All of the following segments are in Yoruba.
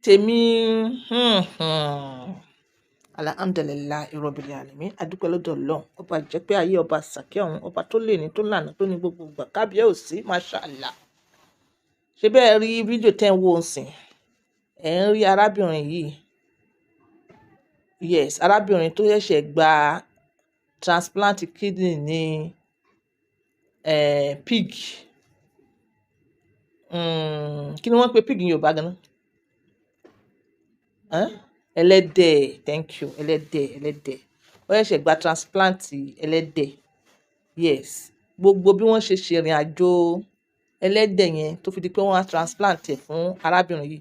Tèmi, alhamdulillahi rabbil alamin. Adúpẹ́ lọ́dọ̀ Ọlọ́run ọba jẹ́ pé ayé, ọba sàkẹ́ ọ̀hún, ọba tó lè ní, tó lànà, tó ní gbogbo ìgbà. Kábíyèsí, mashallah. Ṣé bẹ́ẹ̀ rí fídíò tẹ́ ń wò ń sìn? Ẹ̀ ń rí arábìnrin yìí. Yes, arábìnrin tó ṣẹ̀ṣẹ̀ gba transplant kidney ní pig. Kí ni wọ́n ń pe pig ní Yorùbá gan-an? Ẹlẹ́dẹ̀, thank you, ẹlẹ́dẹ̀, ẹlẹ́dẹ̀. Ó ṣẹ̀ṣẹ̀ gba transplant ẹlẹ́dẹ̀. Yes, gbogbo bí wọ́n ṣe ṣe ìrìn àjò ẹlẹ́dẹ̀ yẹn tó fi di pé wọ́n á transplant ẹ̀ fún arábìnrin yìí,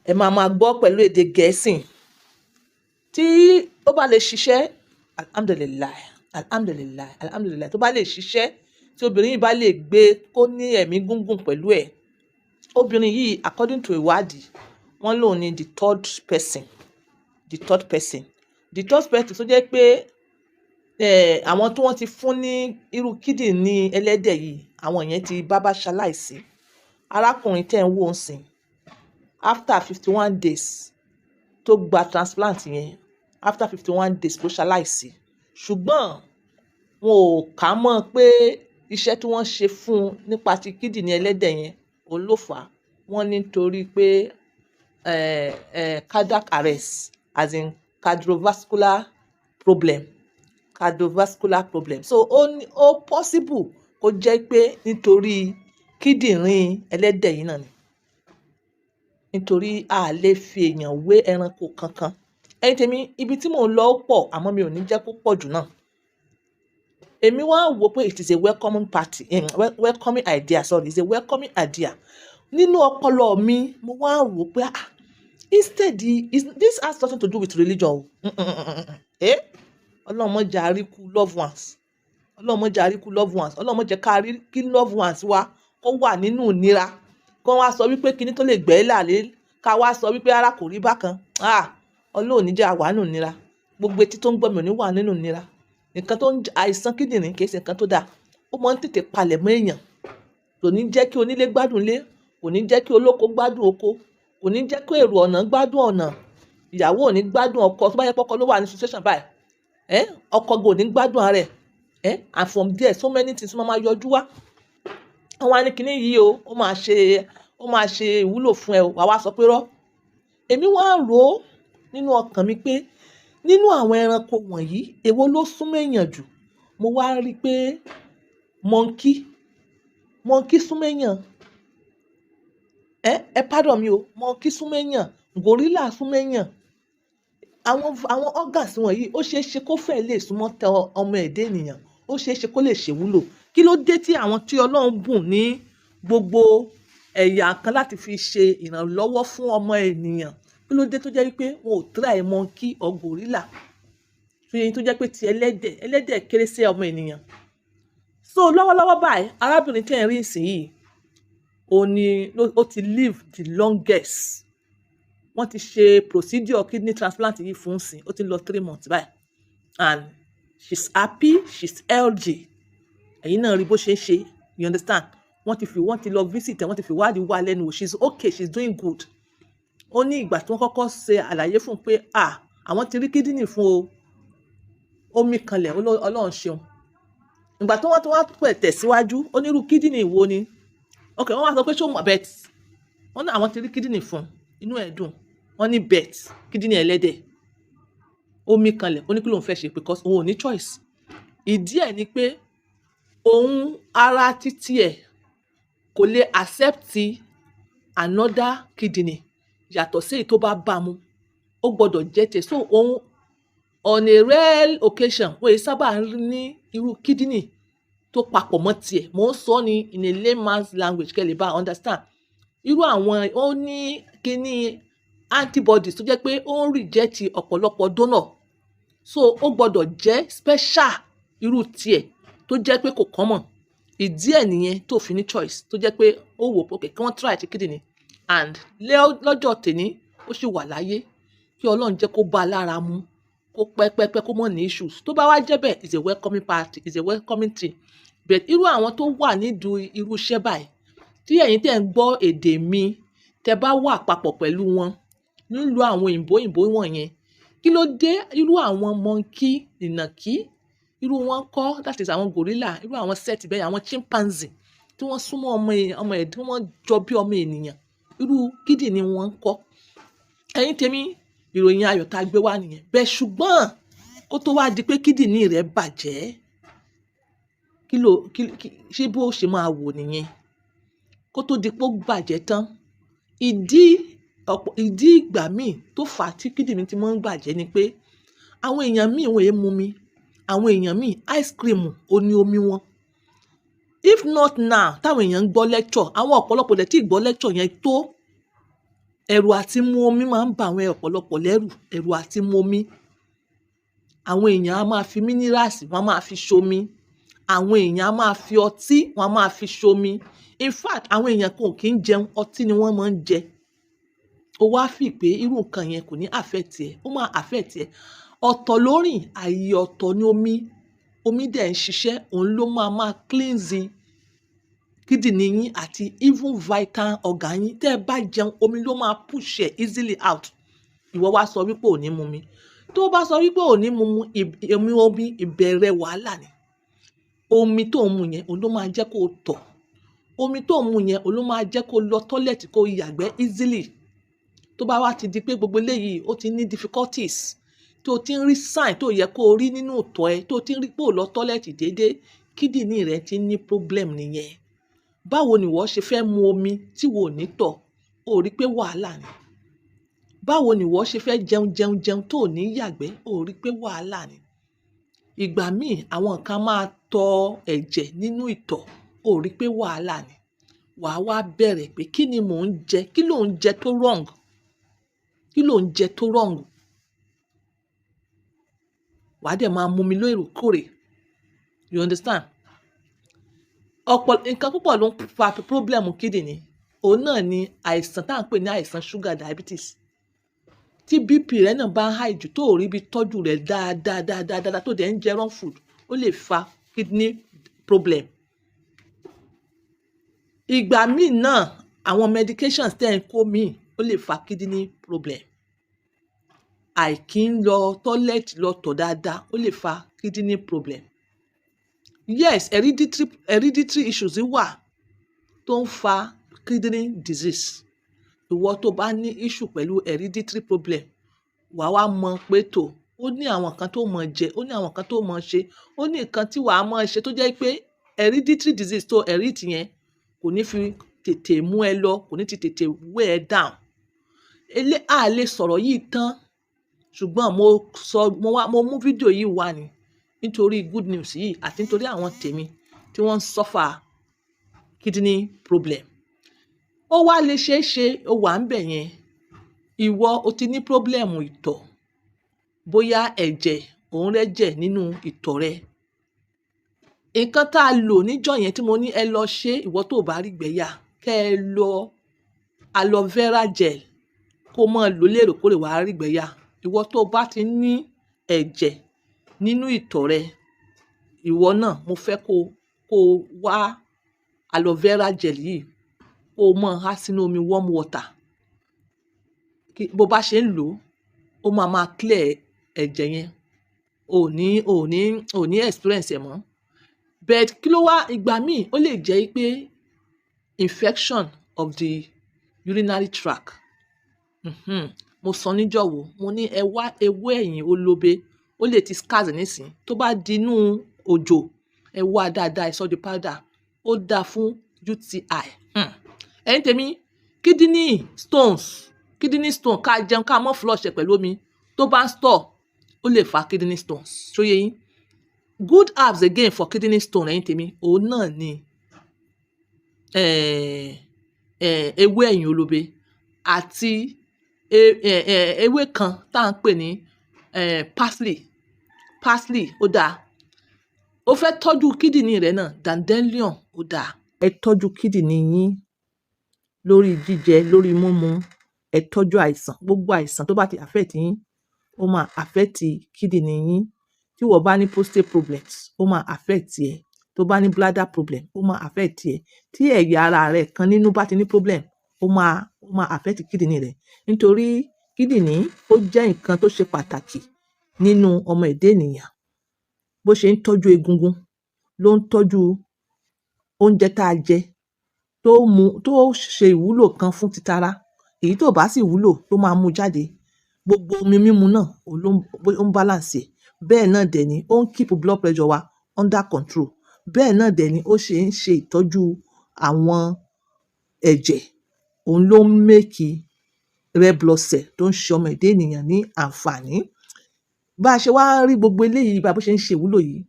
ẹ máa máa gbọ́ pẹ̀lú èdè Gẹ̀ẹ́sì. Tí ó bá lè ṣiṣẹ́, alhamdulillahi, alhamdulillahi, alhamdulillahi. Tó bá lè ṣiṣẹ́, tí obìnrin yìí bá lè gbé, kó ní ẹ̀mí gígùn pẹ̀lú ẹ̀. Obìnrin yìí, according to ìwádìí, wọ́n lòun ní the third person, the third person, the third person tó jẹ́ pé àwọn tí wọ́n ti fún ní irú kidney ẹlẹ́dẹ̀ yìí, àwọn yẹn ti bá ṣaláìsí. Arákùnrin tẹ́ ń wò ń sìn, after 51 days tó gba transplant yẹn, after 51 days ló ṣaláìsí. Ṣùgbọ́n wọn ò kà á mọ́ pé iṣẹ́ tí wọ́n ṣe fún un nípa ti kidney ẹlẹ́dẹ̀ yẹn òun ló fà á. Wọ́n ní torí pé cardiac arrest, as in cardiovascular problem, cardiovascular problem. So ó ní ó possible kó jẹ́ pé nítorí kíndìnrín ẹlẹ́dẹ̀ yìí náà ni, nítorí a lè fi èèyàn wé ẹranko kankan. Ẹ̀yin tèmi, ibi tí mò ń lọ ó pọ̀, àmọ́ mi ò ní jẹ́ kó pọ̀ jù náà. Èmi wá wò pé it is a welcoming party, welcoming idea, sorry, it's a welcoming idea. Nínú ọpọlọ mi, mo wá wò pé, ah, instead this has nothing to do with religion o. Eh, Ọlọ́run má jẹ́ a rí ikú loved ones. Ọlọ́run má jẹ́ a rí ikú loved ones. Ọlọ́run má jẹ́ ká rí kí loved ones wa kó wà nínú ìnira, kó wá sọ wípé kíní tó lè gbẹ́ làlé, ká wá sọ wípé ara kò rí bákan. Ah, Ọlọ́run ò ní jẹ́ a wà nínú ìnira. Gbogbo etí tó ń gbọ́ mi ò ní wà nínú ìnira. Nǹkan tó ń àìsàn kíndìnrín kì í ṣe nǹkan tó dáa. Ó máa ń tètè palẹ̀ mọ́ èèyàn. Kò ní jẹ́ kí onílé gbádùn ilé, kò ní jẹ́ kí olóko gbádùn oko, kò ní jẹ́ kí èrò ọ̀nà gbádùn ọ̀nà. Ìyàwó ò ní gbádùn ọkọ tó bá yẹ pé ọkọ ló wà ní situation báyìí. Ọkọ gan ò ní gbádùn ara ẹ̀. And from there, so many things máa máa yọjú wá. Wọ́n wá ní kíní yìí o, ó máa ṣe ìwúlò fún ẹ o, wà wá sọ pé rọ́. Èmi wá rò ó nínú ọkàn mi pé nínú àwọn ẹranko wọ̀nyí, èwo ló súnmọ́ èèyàn jù? Mo wá rí pé monkey, monkey súnmọ́ èèyàn. Ẹ pardon mi o, monkey súnmọ́ èèyàn, gorilla súnmọ́ èèyàn. Àwọn organs wọ̀nyí, ó ṣe é ṣe kó fẹ́ lè súnmọ́ tẹ ọmọ ẹ̀dá ènìyàn, ó ṣe é ṣe kó lè ṣèwúlò. Kí ló dé tí àwọn tí Ọlọ́run bùn ní gbogbo ẹ̀yà kan láti fi ṣe ìrànlọ́wọ́ fún ọmọ ènìyàn, kí ló dé tó jẹ́ wípé wọn ò try monkey or gorilla? Tó jẹ́ pé ti ẹlẹ́dẹ̀, ẹlẹ́dẹ̀ kéré sí ọmọ ènìyàn. So lọ́wọ́lọ́wọ́ báyìí, arábìnrin tí ẹ̀ ń rí ìsìn ó ní ó ti live the longest. Wọ́n ti ṣe procedure kidney transplant yìí fún sìn, ó ti lọ 3 months báyìí, and she's happy, she's healthy. Ẹ̀yin náà rí bó ṣe ń ṣe, you understand? Wọ́n ti lọ visit ẹ̀, wọ́n ti fi wádìí wá lẹ́nu wò. She's okay, she's doing good. Ó ní ìgbà tí wọ́n kọ́kọ́ ṣe àlàyé fún un pé, ah, àwọn ti rí kidney fún o, ó mí kanlẹ̀, Ọlọ́run ṣeun. Ìgbà tí wọ́n tún wá pẹ̀ tẹ̀síwájú, ó ní irú kidney wo ni? Ok, wọ́n wá sọ pé ṣó mọ̀ but wọ́n ní àwọn ti rí kidney fún un, inú ẹ̀ dùn. Wọ́n ní but kidney ẹlẹ́dẹ̀, ó mí kanlẹ̀, ó ní kí lóun fẹ́ ṣe, because òun ò ní choice. Ìdí ẹ̀ ni pé òun ara títí ẹ̀ kò lè accept another kidney yàtọ̀ sí èyí tó bá bá mu, ó gbọ́dọ̀ jẹ́ tiẹ̀. So òun, on a rare occasion, wọ́n yìí sábà ní irú kidney tó papọ̀ mọ́ tiẹ̀. Mò ń sọ ní in a layman's language kẹ́ lè bá understand. Irú àwọn ó ní kíní antibodies tó jẹ́ pé ó ń reject ọ̀pọ̀lọpọ̀ donor, so ó gbọ́dọ̀ jẹ́ special irú tiẹ̀ tó jẹ́ pé kò common. Ìdí ẹ̀ nìyẹn tó fi ní choice, tó jẹ́ pé ó wò pé kí wọ́n try ti kidney, and lọ́jọ́ tèní, ó sì wà láyé. Kí Ọlọ́run jẹ́ kó bá a lára mu, kó pẹ́pẹ́pẹ́, kó mọ̀ ní issues. Tó bá wá jẹ́ bẹ́ẹ̀, is a welcoming party, is a welcoming thing. But irú àwọn tó wà nídìí irú iṣẹ́ báyìí, tí ẹ̀yin tẹ́ ń gbọ́ èdè mi, Tẹ́ bá wà papọ̀ pẹ̀lú wọn nílùú àwọn òyìnbó òyìnbó wọ̀nyẹn, kí ló dé irú àwọn monkey, ìnàkí, irú wọn kọ́, that is àwọn gorilla, irú àwọn set bẹ́ẹ̀, àwọn chimpanzee tí wọ́n súnmọ́ ọmọ ọmọ ẹ̀, tí wọ́n jọ bí ọmọ ènìyàn, irú kidney wọn kọ́? Ẹ̀yin tèmi, ìròyìn ayọ̀ tá a gbé wá nìyẹn bẹ́ẹ̀. Ṣùgbọ́n kó tó wá di pé kidney rẹ̀ bàjẹ́, kí ló kí ṣé bó ṣe máa wò nìyẹn? Kó tó di pé ó bàjẹ́ tán, ìdí ọ̀pọ̀ ìdí ìgbà míì tó fà á tí kidney ti máa ń bàjẹ́ ni pé àwọn èèyàn míì, wọn èé mumi. Àwọn èèyàn míì, ice cream ò ní omi wọn. If not now táwọn èèyàn ń gbọ́ lecture, àwọn ọ̀pọ̀lọpọ̀ dẹ̀ tí ì gbọ́ lecture yẹn tó. Ẹ̀rù àti mu omi máa ń bà àwọn ọ̀pọ̀lọpọ̀ lẹ́rù, ẹ̀rù àti mu omi. Àwọn èèyàn á máa fi minerals, wọ́n á máa fi ṣomi. Àwọn èèyàn á máa fi ọtí, wọ́n á máa fi ṣomi. In fact, àwọn èèyàn kan ò kí ń jẹun, ọtí ni wọ́n máa ń jẹ. Ó wá fi pé irú nǹkan yẹn kò ní affect ẹ, ó máa affect ẹ. Ọ̀tọ̀ lórìn, ààyè ọ̀tọ̀ ní omi. Omi dẹ̀ ń ṣiṣẹ́, òun ló máa máa cleanse kidney yín àti even vital organ yín. Tẹ́ ẹ bá jẹun, omi ló máa push ẹ easily out. Ìwọ wá sọ wípé ò ní mu mi. Tó bá sọ wípé ò ní mu omi, omi ìbẹ̀rẹ̀ wàhálà ni. Omi tó ń mu yẹn, òun ló máa jẹ́ kó tọ̀. Omi tó ń mu yẹn, òun ló máa jẹ́ kó lọ toilet, kó yàgbẹ́ easily. Tó bá wá ti di pé gbogbo eléyìí ó ti ní difficulties, tó ti ń rí sign tó yẹ kó rí nínú ìtọ̀ ẹ, tó ti ń rí pé ò lọ toilet déédéé, kidney rẹ ti ní problem nìyẹn. Báwo ni ìwọ ṣe fẹ́ mu omi tí wo ò ní tọ̀? Ó rí pé wàhálà ni. Báwo ni ìwọ ṣe fẹ́ jẹun jẹun jẹun tó ò ní yàgbẹ́? Ó rí pé wàhálà ni. Ìgbà míì, àwọn kan máa tọ ẹ̀jẹ̀ nínú ìtọ̀. Ó rí pé wàhálà ni. Wàá wá bẹ̀rẹ̀ pé kí ni mò ń jẹ? Kí lò ń jẹ tó wrong? Kí lò ń jẹ tó wrong? Wàá dẹ̀ máa mumi lóòrèkóòrè, you understand? Ọ̀pọ̀ nǹkan púpọ̀ ló ń fa problem kidney. Òun náà ni àìsàn tá à ń pè ní àìsàn sugar, diabetes. Tí BP rẹ náà bá ń high jù, tó ò rí bí tọ́jú rẹ̀ dáadáa dáadáa dáadáa, tó dẹ̀ ń jẹ wrong food, ó lè fa kidney problem. Ìgbà míì náà, àwọn medications tẹ́ ń kó míì, ó lè fa kidney problem. Àìkí ń lọ toilet lọ tọ̀ dáadáa, ó lè fa kidney problem. Yes, hereditary issues wà tó ń fa kidney disease. Ìwọ tó bá ní issue pẹ̀lú hereditary problem, wàá wá mọ̀ pé tó ó ní àwọn nǹkan tó mọ̀ jẹ, ó ní àwọn nǹkan tó mọ̀ ṣe, ó ní nǹkan tí wàá mọ̀ ṣe tó jẹ́ pé hereditary disease tó inherit yẹn kò ní fi tètè mú ẹ lọ, kò ní ti tètè weigh ẹ down. Elé a lè sọ̀rọ̀ yìí tán, ṣùgbọ́n mo sọ, mo wá, mo mú fídíò yìí wá ni nítorí good news yìí àti nítorí àwọn tèmi tí wọ́n ń suffer kidney problem. Ó wá lè ṣeé ṣe, ó wà ń bẹ̀ yẹn, ìwọ o ti ní problem ìtọ̀, bóyá ẹ̀jẹ̀ òun rẹ́jẹ̀ nínú ìtọ̀ rẹ. Nǹkan tá a lò níjọ́ yẹn tí mo ní ẹ lọ ṣe, ìwọ tó bá rí ìgbẹ́ yà, kẹ́ ẹ lọ aloe vera gel, kó máa lò lóòrèkóòrè, wàá rí ìgbẹ́ yà. Ìwọ tó bá ti ní ẹ̀jẹ̀ nínú ìtọ̀ rẹ, ìwọ náà, mo fẹ́ kó wá aloe vera gel yìí, kó máa há sínú omi warm water. Kí bó bá ṣe ń lò ó, ó máa máa clear ẹ̀jẹ̀ yẹn. Ò ní experience ẹ̀ mọ́. But kí ló wá, ìgbà míì ó lè jẹ́ pé infection of the urinary tract. Mo sọ níjọ́ wo, mo ní ẹ wá ewé ẹ̀yìn olóbe, ó lè ti scarce nísìnyí. Tó bá di inú òjò, ẹ wá dáadáa, ẹ sọ di powder. Ó dáa fún UTI. Ẹ̀yin tèmi, kidney stones, kidney stone, ká jẹun ká mọ́ flush ẹ̀ pẹ̀lú omi, tó bá ń store, ó lè fa kidney stones. Ṣó yé yín? Good herbs again for kidney stone, ẹ̀yin tèmi, òun náà ni ewé ẹ̀yìn olóbe àti ewé kan tá à ń pè ní parsley. Parsley ó dáa. Ó fẹ́ tọ́jú kidney rẹ náà, dandelion ó dáa. Ẹ tọ́jú kidney yín lórí jíjẹ, lórí mímu. Ẹ tọ́jú àìsàn. Gbogbo àìsàn tó bá ti affect yín, ó máa affect kidney yín. Tí ìwọ bá ní prostate problems, ó máa affect ẹ. Tó bá ní bladder problem, ó máa affect ẹ. Tí ẹ̀yà ara rẹ kan nínú bá ti ní problem. Ó máa affect kidney rẹ̀, nítorí kidney ó jẹ́ nǹkan tó ṣe pàtàkì nínú ọmọ ẹ̀dá ènìyàn. Bó ṣe ń tọ́jú egungun ló ń tọ́jú oúnjẹ tá a jẹ, tó mu, tó ṣe ìwúlò kan fún titara. Èyí tó bá sì wúlò ló máa mú jáde. Gbogbo omi mímu náà, òun ló ń balance ẹ̀. Bẹ́ẹ̀ náà dẹ̀ ni ó ń keep blood pressure wa under control. Bẹ́ẹ̀ náà dẹ̀ ni ó ṣe ń ṣe ìtọ́jú àwọn ẹ̀jẹ̀. Òun ló ń make red blood cell tó ń ṣe ọmọ ẹ̀dá ènìyàn ní àǹfààní. Bá a ṣe wá rí gbogbo eléyìí, bá a bó ṣe ń ṣe ìwúlò yìí,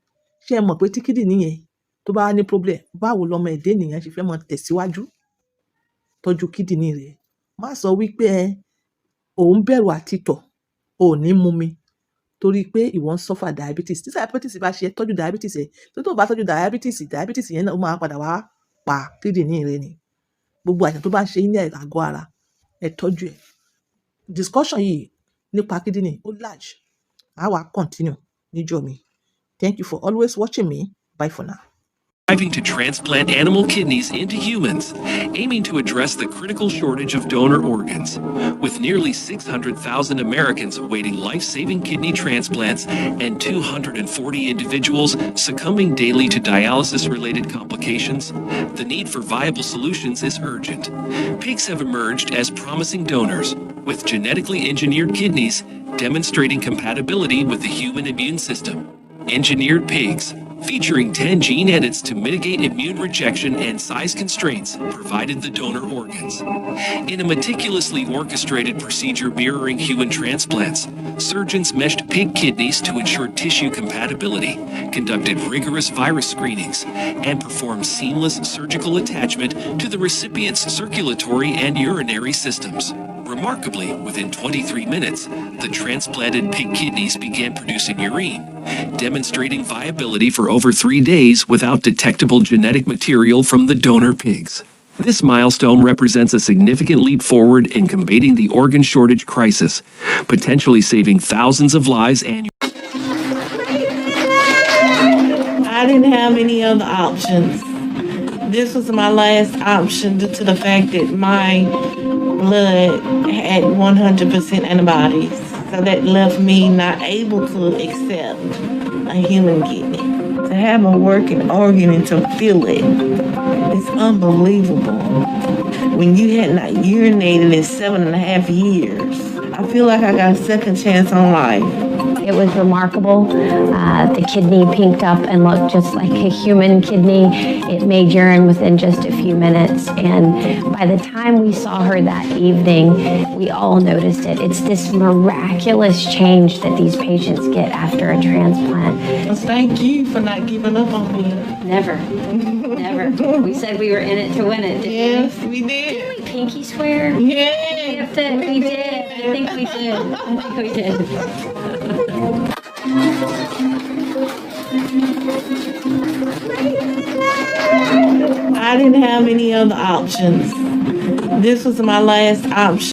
ṣé ẹ mọ̀ pé tí kidney yẹn tó bá ní problem, báwo lọmọ ẹ̀dá ènìyàn ṣe fẹ́ máa tẹ̀síwájú? Tọ́jú kidney rẹ̀. Má sọ wípé ẹ ò ń bẹ̀rù àti tọ̀, o ò ní mumi torí pé ìwọ ń suffer diabetes. Tí diabetes bá ṣe ẹ́, tọ́jú diabetes ẹ. Tó bá tọ́jú diabetes, diabetes yẹn náà ó máa padà wá pa kidney rẹ ni. Gbogbo àìsàn tó bá ń ṣe yín ní àgọ́ ara, ẹ tọ́jú ẹ̀. Discussion yìí nípa kidney ó large. A wá continue níjọ́ mi. Thank you for always watching me. Bye for now. Striving to transplant animal kidneys into humans, aiming to address the critical shortage of donor organs. With nearly 600,000 Americans awaiting life saving kidney transplants and 240 individuals succumbing daily to dialysis related complications, the need for viable solutions is urgent. Pigs have emerged as promising donors, with genetically engineered kidneys demonstrating compatibility with the human immune system. Engineered pigs, featuring 10 gene edits to mitigate immune rejection and size constraints, provided the donor organs. In a meticulously orchestrated procedure mirroring human transplants, surgeons meshed pig kidneys to ensure tissue compatibility, conducted rigorous virus screenings, and performed seamless surgical attachment to the recipient's circulatory and urinary systems. Remarkably, within 23 minutes, the transplanted pig kidneys began producing urine, demonstrating viability for over 3 days without detectable genetic material from the donor pigs. This milestone represents a significant leap forward in combating the organ shortage crisis, potentially saving thousands of lives annually. I didn't have any other options. This was my last option due to the fact that my blood had 100% antibodies. So that left me not able to accept a human kidney. To have a working organ and to feel it, it's unbelievable. When you had not urinated in 7.5 years, I feel like I got a second chance on life. It was remarkable. The kidney pinked up and looked just like a human kidney. It made urine within just a few minutes. And by the time we saw her that evening, we all noticed it. It's this miraculous change that these patients get after a transplant. Well, thank you for not giving up on me. Never, never. We said we were in it to win it, didn't Yes, we we? did. Didn't we pinky swear? Yes. We did. I think we did. I think we did. I didn't have any other options. This was my last option.